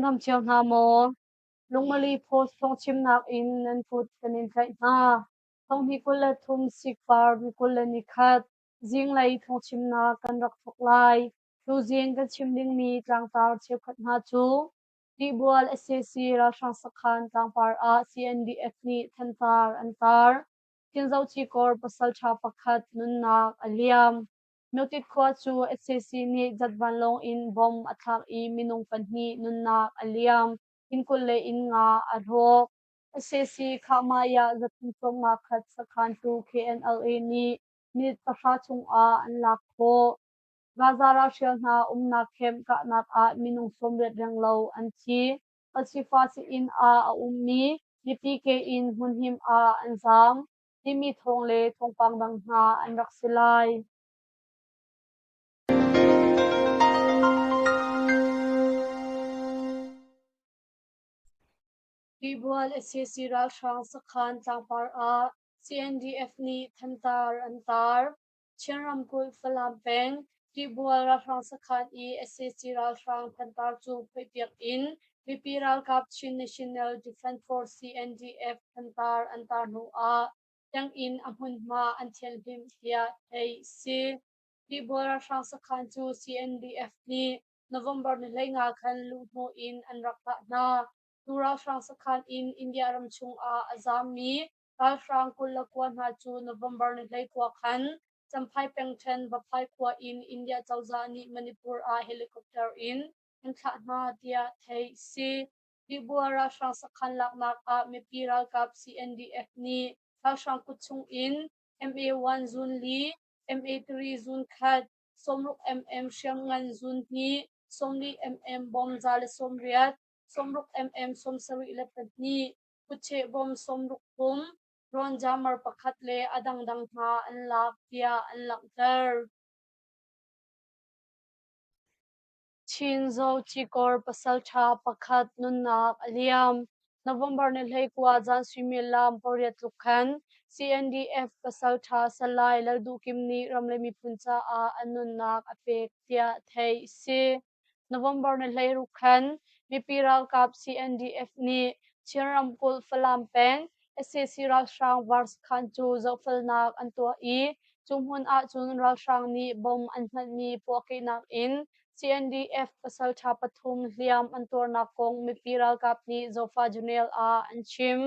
Nan um cio hna maw? Lungmali Post phungchimnak in nan kut kan in tlaih hna. Thonghnih 23 sikpar ni 21 zinglei phungchimnak kan rak thawk lai. Tuzing kan chim dingmi tlangtar cheukhat hna cu Tihbual sac ralhrang sakhan tlangpar ah CNDF nih thantar an tar. Thinzo Cikawr pasalṭha pakhat nunnak a liam. Myotit khua cu sac nih zat vanlawng in bomb a thlak i minung pahnih nunnak a liam. Inn 20 le inn nga a rawk. Sac Khahmai ah zathum sawmnga khat sakhantu KNLA nih minute pahra chungah an lak khawh. Gaza ralhrial hna umnak camp kahnak ah minung 80 renglo an thi. Al-Shifa sii-inn ah a ummi mipi ke in hmunhim ah an zaam. Timi thawng le thawngpang dang hna an rak si lai. Tibual sac ralhrang sakhan tlangpar ah CNDF nih thantar an tar. Chin ramkulh Falam peng Tibual ralhrang sakhan i sac ralhrang thantar cu phoihpiak in mipi ralkap Chin National Defence Force CNDF thantar an tar hnu ah tanginn a hmunhma an thianhhlimh tiah theih a si. Tibual ralhrang sakhan cu CNDF nih November ni 15 khan luhhnawh in an rak thah hna. Tu ralhrang sakhan in India ram chungah a zaammi ralhrang 29 hna cu November ni 19 khan Champhai pengṭhen Vaphai khua in India cozah nih Manipur ah helicopter in an thlah hna tiah theih a si. Tibual ralhrang sakhan laknak ah mipi ralkap CNDF nih ralhrang kut chungin MA1 zun li, MA3 zun khat, 60 mm hriamngan zun hnih, 40 mm bom 180, 60 mm 72, kutcheh bom 63, drone jammer pakhat le a dangdang hna an lak tiah an langhter. Chin Zo Cikawr pasalṭha pakhat nunnak a liam. November ni 19 zan suimilam pariat tluk khan CNDF pasalṭha Salai Lal Duh Kim nih ram le miphun caah a nunnak a pek tiah theih a si. November ni 16 khan mipi ralkap CNDF nih Chin ramkulh Falam peng sac ralhrang var sakhan cu zohfelnak an tuah i cu hmun ahcun ralhrang nih bom an hmanhmi puahkehnak in CNDF pasalṭha pathum hliam an tuarnak kong mipi ralkap nih Zofa Journal ah an chim.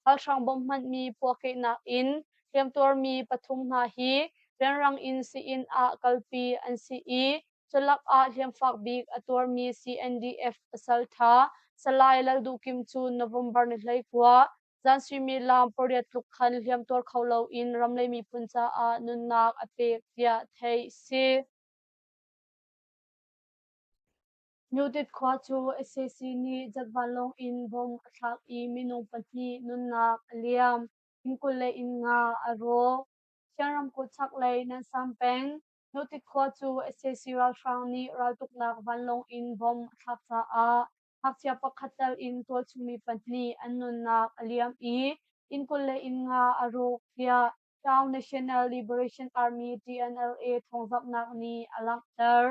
Ralhrang bom hmanhmi puahkehnak in hliamtuarmi pathum hna hi rianrang in sii-inn ah kalpi an si i culak ah hliamfak bik a tuarmi CNDF pasalṭha Salai Lal Duh Kim cu November ni 19 zan suimilam pariat tluk khan hliamtuar kho loin ram le miphun caah nunnak a pek tiah theih a si. Myotit khua cu sac nih jet vanlawng in bomb a thlak i minung pahnih nunnak a liam. Inn 20 le inn nga a rawk. Chin ramkulh chaklei Nansam peng Myotit khua cu sac ralhrang nih raltuknak vanlawng in bomb a thlak caah ngakchia pakhat tel in tualchungmi pahnih an nunnak a liam i inn 20 le inn nga a rawk tiah Town National Liberation Army TNLA thawngzamhnak nih a langhter.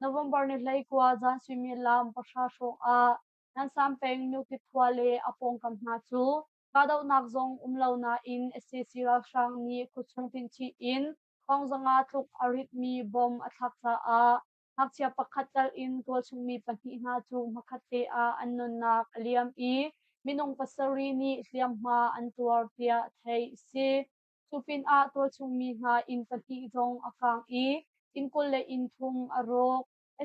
November ni 19 zan suimilam pahra hrawng ah Nansam peng Myokit khua le a pawngkam hna cu kahdohnak zong um lo nain sac ralhrang nih khuachung tinchih in thong zanga tluk a ritmi bomb a thlak caah ngakchia pakhat tel in tualchungmi pahnih hna cu hmakhat te ah an nunnak a liam i minung pasarih nih hliamhma an tuar tiah theih a si. Cu pinah tualchungmi hna inn pahnih zong a kaang i inn 20 le inn thum a rawk.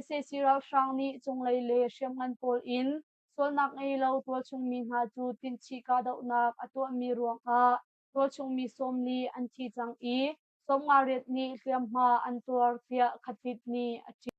Sac ralhrang nih cunglei le hriamngan pawl in sualnak ngei lo tualchungmi hna cu tinchih kahdohnak a tuahmi ruangah tualchungmi 40 an thi cang i 58 nih hliamhma an tuar tiah Khatit nih a ṭial.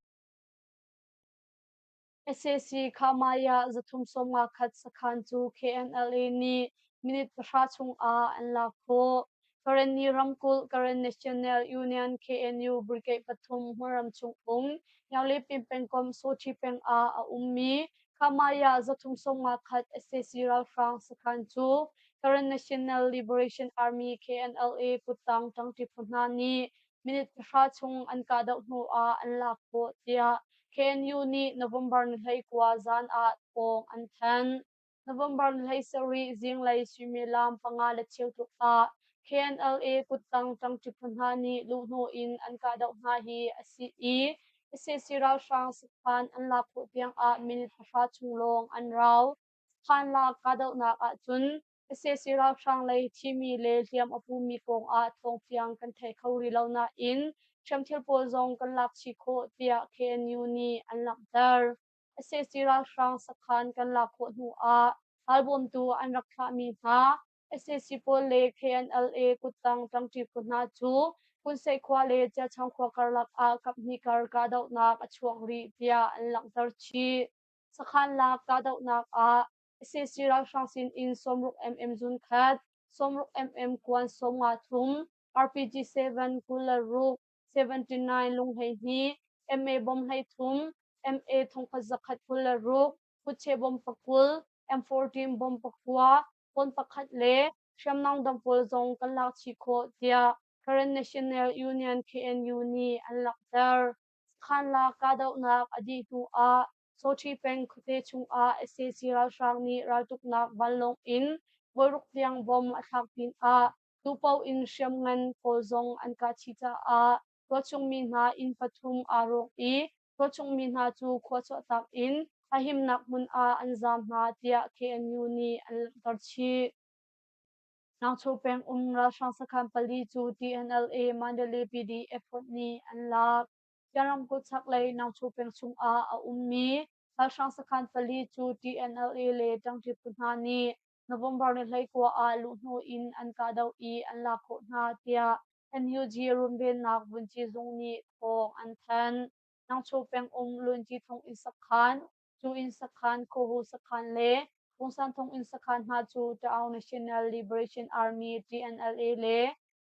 Sac Khahmai ah zathum sawmnga khat sakhan cu KNLA nih minute pahra chungah an lak khawh. Karenni ramkulh Karen National Union KNU Brigade pathum hmunram chung um Nyaunglepin pengkomh Sochi peng ah a ummi Khahmai ah zathum sawmnga khat sac ralhrang sakhan cu Karen National Liberation Army KNLA kuttang ṭangṭi phu hna nih minute pahra chung an kahdoh hnu ah an lak khawh tiah KNU nih November ni 19 zan ah thawng an thanh. November ni 17 zinglei suimilam 5:15 tluk ah KNLA kuttang ṭangṭi phu hna nih luhhnawh in an kahdoh hna hi a si i sac ralhrang sakhan an lak khawh tiangah minute 10 chung lawng an rau. Sakhan lak kahdohnak ahcun sac ralhrang lei thimi le hliam a pumi kong ah thawngfiang kan thei kho rih lo nain hriamthil pawl zong kan lak chih khawh tiah KNU nih an langhter. Sac ralhrang sakhan kan lak khawh hnu ah ralbawmtu an rak thlahmi hna sac pawl le KNLA kuttang ṭangṭi phu hna cu Kunseih khua le Ciachang khua karlak ah kaphnih kar kahdohnak a chuak rih tiah an langhter chih. Sakhan lak kahdohnak ah sac ralhrang sin in 60 mm zun khat, 60 mm kuan 53, RPG 7 26, 79 lung 12, MA bom 13, MA 1126, kutche bom 20, M14 bom 9, phone pakhat le hriamnam dang pawl zong kan lak chih khawh tiah Karen National Union KNU nih an langhter. Sakhan kahdohnak a dih hnu ah Sochi peng khuate chungah sac ralhrang nih raltuknak vanlawng in voiruk tiang bom a thlak pinah tupo in hriamngan pawl zong an kah chih caah tualchungmi hna inn pathum aa rawk i tualchungmi hna cu khua chuahtak in a himnak hmun ah an zaam hna tiah KNU nih an langhter chih. Nangcho peng um ralhrang sakhan pali cu TNLA Mandalay PDF fonh nih an lak. Chin ramkulh chaklei Nangcho peng chungah a ummi ralhrang sakhan pali cu TNLA le ṭangṭi phu hna nih November ni 19 ah luhhnawh in an kahdoh i an lak khawh hna tiah NUG runvennak vunci zung nih thawng an thanh. Nangcho peng um Lunci thonginn sakhan, Cu-inn sakhan, Khuahu sakhan le Pungsan thonginn sakhan hna cu Ta'aung National Liberation Army TNLA le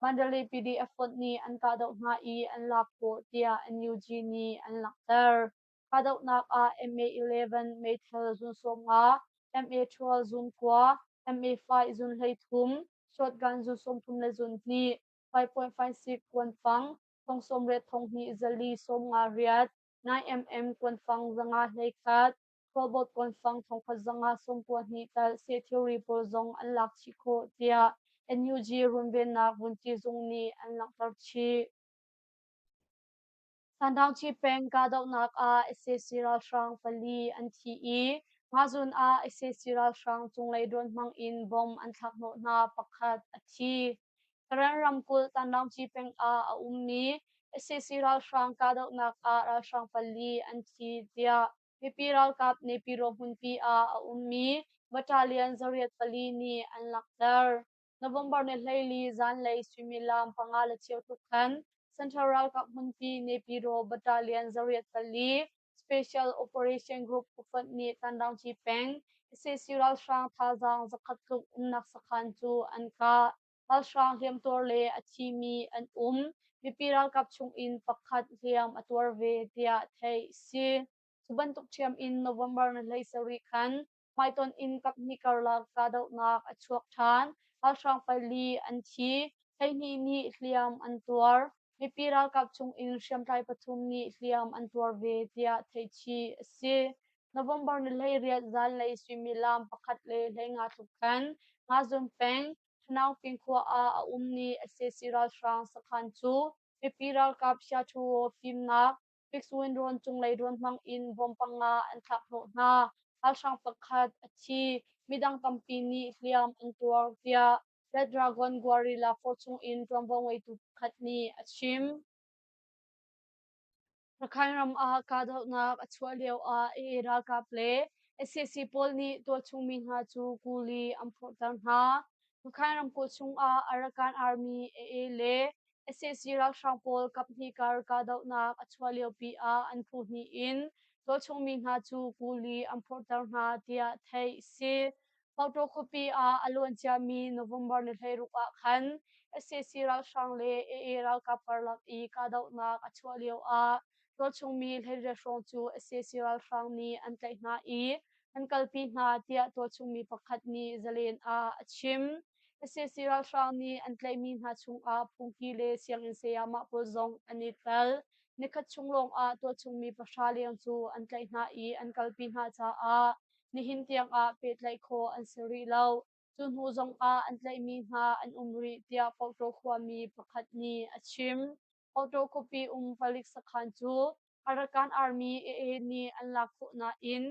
Mandalay PDF fonh nih an kahdoh hna i an lak khawh tiah NUG nih an langhter. Kahdohnak ah MA-11 meithal zun 50, MA-12 zun 9, MA-5 zun 33, shotgun zun 30 le zun 2, 5.56 kuanfang, thong 80 thong 2 zali 58, 9mm kuanfang 521, khualbawt kuanfang 1192 tal seh thilri pawl zong an lak chih khawh tiah NUG runvennak vunci zung nih an langhter chih. Sandaungchi peng kahdohnak ah sac ralhrang pali an thi i Ngazun ah sac ralhrang cunglei drone hmang in bomb an thlak hnawh hna pakhat a thi. Karen ramkulh Tandaungchi peng ah a ummi sac ralhrang kahdohnak ah ralhrang pali an thi tiah mipi ralkap Nepiro hmunpi ah a ummi battalion 804 nih an langhter. November ni 14 zanlei suimilam 5:15 tluk khan Central Ralkap hmunpi Nepiro Battalion 804 Special Operation Group phufonh nih Tandaungci peng sac ralhrang thazaang 100 tluk umnak sakhan cu an kah. Ralhrang hliamtuar le a thimi an um. Mipi ralkap chungin pakhat hliam a tuar ve tiah theih a si. Cu bantuk ṭhiam in November ni 17 khan hmaitonh in kaphnih karlak kahdohnak a chuak ṭhan. Ralhrang pali an thi, 12 nih hliam an tuar. Mipi ralkap chungin hriamtlai pathum nih hliam an tuar ve tiah theihchih a si. November ni 18 zanlei suimilam 1:15 tluk khan Ngazun peng Thanaungping khua ah a ummi sac ralhrang sakhan cu mipi ralkap Hyaṭhuo fimnak Fixed-wing drone cunglei drone hmang in bom panga an thlak hnawh hna. Ralhrang pakhat a thi, midang tampi nih hliam an tuar tiah Red Dragon Guerrilla Force chungin ṭuanvo ngeitu pakhat nih a chim. Rakhine ram ah kahdohnak a chuah lioah AA ralkap le sac pawl nih tualchung mi hna cu kuli an phorhter hna. Rakhine ramkulh chungah Arakan Army AA le sac ralhrang pawl kaphnih kar kahdohnak a chuah liopi ah an phu hnih in tualchung mi hna cu kuli an phorhter hna tiah theih a si. Pauktaw khuapi ah a luan ciami November ni 16 ah khan sac ralhrang le AA ralkap karlak i kahdohnak a chuah lio ah tualchung mi 18 hrawng cu sac ralhrang nih an tlaih hna i an kalpi hna tiah tualchung mi pakhat nih Zalen ah a chim. Sac ralhrang nih an tlaihmi hna chungah phungki le sianginn sayamah pawl zong an i tel. Nikhat chung lawngah tualchungmi pahra leng cu an tlaih hna i an kalpi hna caah nihin tiangah pehtlaih khawh an si rih lo. Cu hnu zongah an tlaihmi hna an um rih tiah Pauktaw khuami pakhat nih a chim. Pauktaw khuapi um palik sakhan cu Arakan Army AA nih an lak khawh nain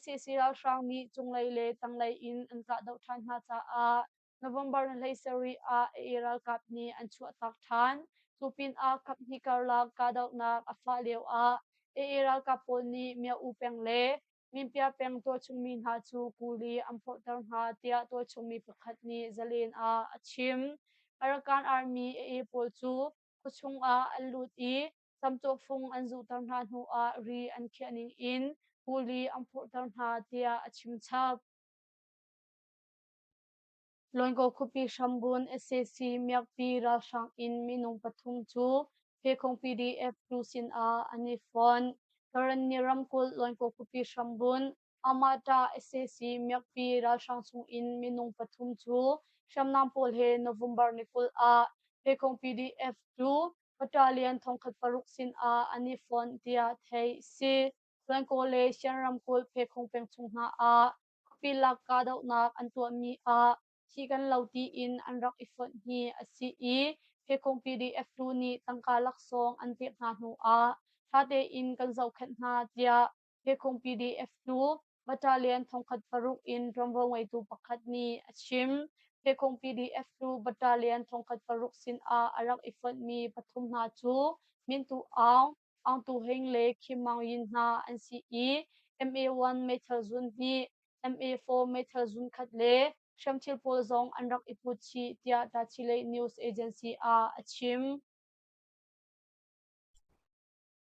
sac ralhrang nih cunglei le tanglei in an kahdoh ṭhan hna caah November ni 17 ah AA ralkap nih an chuahtak ṭhan. Cu pinah kaphnih karlak kahdohnak a fah lioah AA ralkap pawl nih Myo-U peng le Minpia peng tualchungmi hna cu kuli an phorhter hna tiah tualchungmi pakhat nih Zalen ah a chim. Arakan Army AA pawl cu khuachung ah an lut i camcawhfung an zuhter hna hnuah ri an khiah ning in kuli an phorhter hna tiah a chim chap. Loingo khuapi hrambun sac miakpi ralhrang in minung pathum cu Phekhong PDF tu sinah an i fonh. Karenni ramkulh Loingo khuapi hrambun Amata sac miakpi ralhrang chung in minung pathum cu hriamnam pawl he November ni 20 ah Phekhong PDF tu battalion 1006 sinah an i fonh tiah theih a si. Loingo le Shan ramkulh Phekhong peng chung hna ah khuapi lak kahdohnak an tuahmi ah thi kan lo tiin an rak i fonh hi a si i Phekhong PDF tu nih tangka laksawng an pek hna hnu ah ṭha tein kan zohkhenh hna tiah Phekhong PDF tu battalion 1006 in ṭuanvo ngeitu pakhat nih a chim. Phekhong PDF tu battalion 1006 sinah a rak i fonhmi pathum hna cu Mintu Aung, Aung Tu Hing le Kim Maung Yin hna an si i MA1 meithal zun hnih, MA4 meithal zun khat le hriamthil pawl zong an rak i put chih tiah Tachileik News Agency ah a chim.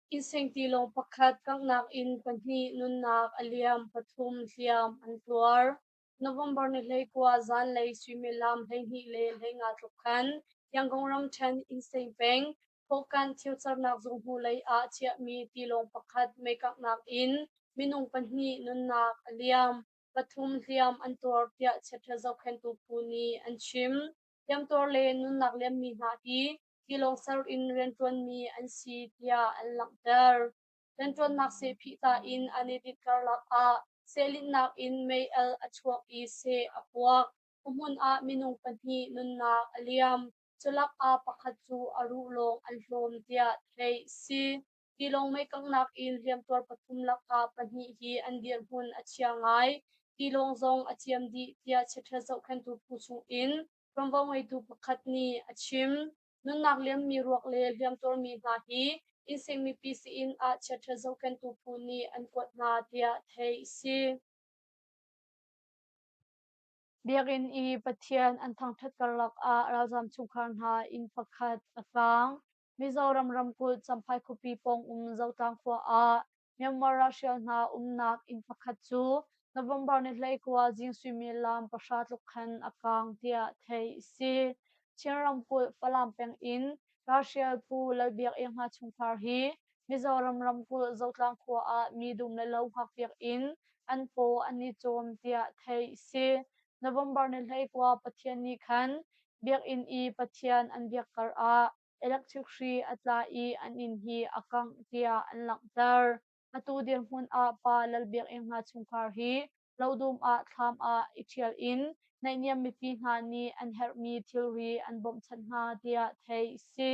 Innseng tilawng pakhat kanghnak in pahnih nunnak a liam, pathum hliam an tuar. November ni 19 zanlei suimilam 12 le 15 tluk khan Yangon ramṭhen Insein peng Hawkan thilsernak zung hnulei ah chiahmi tilawng pakhat meikanghnak in minung pahnih nunnak a liam, pathum hliam an tuar tiah chiaṭha zohkhenhtu phu nih an chim. Hliamtuar le nunnak liammi hna hi tilawng ser in rianṭuanmi an si tiah an langhter. Rianṭuannak seh phihta in an i dinh karlak ah sehlinhnak in mei-alh a chuak i seh a puak. Hmun ah minung pahnih nunnak a liam. Culak ah pakhat cu a ruh lawng an hlawm tiah theih a si. Tilawng meikanghnak in hliamtuar pathum lakah pahnih hi an dirhmun a chia ngai. Tilawng zong a ciam dih tiah chiaṭha zohkhenhtu phu chungin ṭuanvo ngeitu pakhat nih a chim. Nunnak liammi ruak le hliamtuarmi hna hi Insein mipi sii-inn ah chiaṭha zohkhenhtu phu nih an kuat hna tiah theih a si. Biakinn i Pathian an thangṭhat karlak ah ralzaam chungkhar hna inn pakhat a kaang. Mizoram ramkulh Champhai khuapi pawng um Zotlang khua ah Myanmar ralhrial hna umnak inn pakhat cu November ni 19 zing suimilam pahra tluk khan a kaang tiah theih a si. Chin ramkulh Falam peng in ralhrial Pu Lal Biak Iang hna chungkhar hi Mizoram ramkulh Zotlang khua ah mi dum le lo hngakpiak in an paw an i cawm tiah theih a si. November ni 19 Pathian nih khan biakinn i Pathian an biak kar ah electric hri a tla i an inn hi a kangh tiah an langhter. Atu dirhmun ah Pa Lal Biak Ing hna chungkhar hi lodum ah thlam ah i ṭhial in naihniam mipi hna nih an herhmi thilri an bawmhchanh hna tiah theih a si.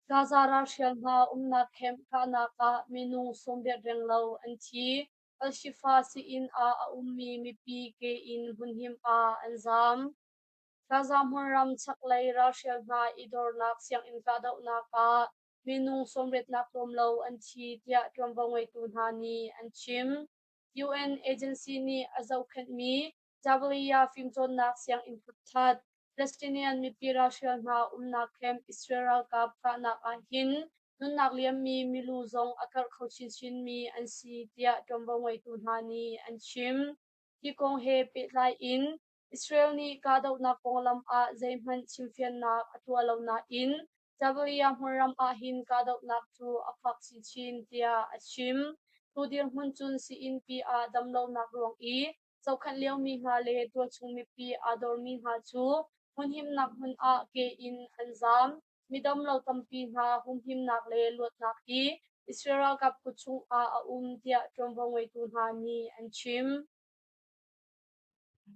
Gaza ralhrial hna umnak camp kahnak ah minung 80 renglo an thi. Al-Shifa sii-inn ah a ummi mipi ke in hmunhim ah an zaam. Gaza hmunram chaklei ralhrial hna i dornak sianginn kahdohnak ah minung 80 nak tlawm lo an thi tiah ṭuanvo ngeitu hna nih an chim. UN agency nih a zohkhenhmi Jabalia fimcawnnak sianginn pakhat Palestinian mipi ralhrial hna umnak camp Israel ralkap kahnak ah hin nunnak liammi milu zong a karh kho chinchinmi an si tiah ṭuanvo ngeitu hna nih an chim. Hi kong he pehtlai in Israel nih kahdohnak konglam ah zeihmanh chimfiannak a tuah lo nain Jabalia hmunram ah hin kahdohnak cu a fak chinchin tiah a chim. Tu dirhmun cun sii-innpi ah damlonak ruang i Zohkhenh liomi hna le tualchung mipi aa dormi hna cu hmunhimnak hmun ah ke in an zaam. Midamlo tampi hna humhimnak le luatnak hi Israel ralkap kut chungah a um tiah ṭuanvo ngeitu hna nih an chim.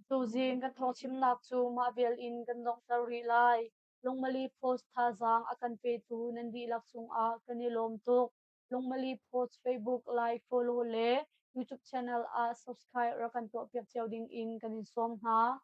Tuzing kan thawngchimnak cu mah vial in kan donghter rih lai. Lungmali Post thazaang a kan petu nan dihlak cungah kan i lawm tuk. Lungmali Post Facebook like, follow le YouTube channel ah subscribe rak kan tuahpiak cio ding in kan in sawm hna.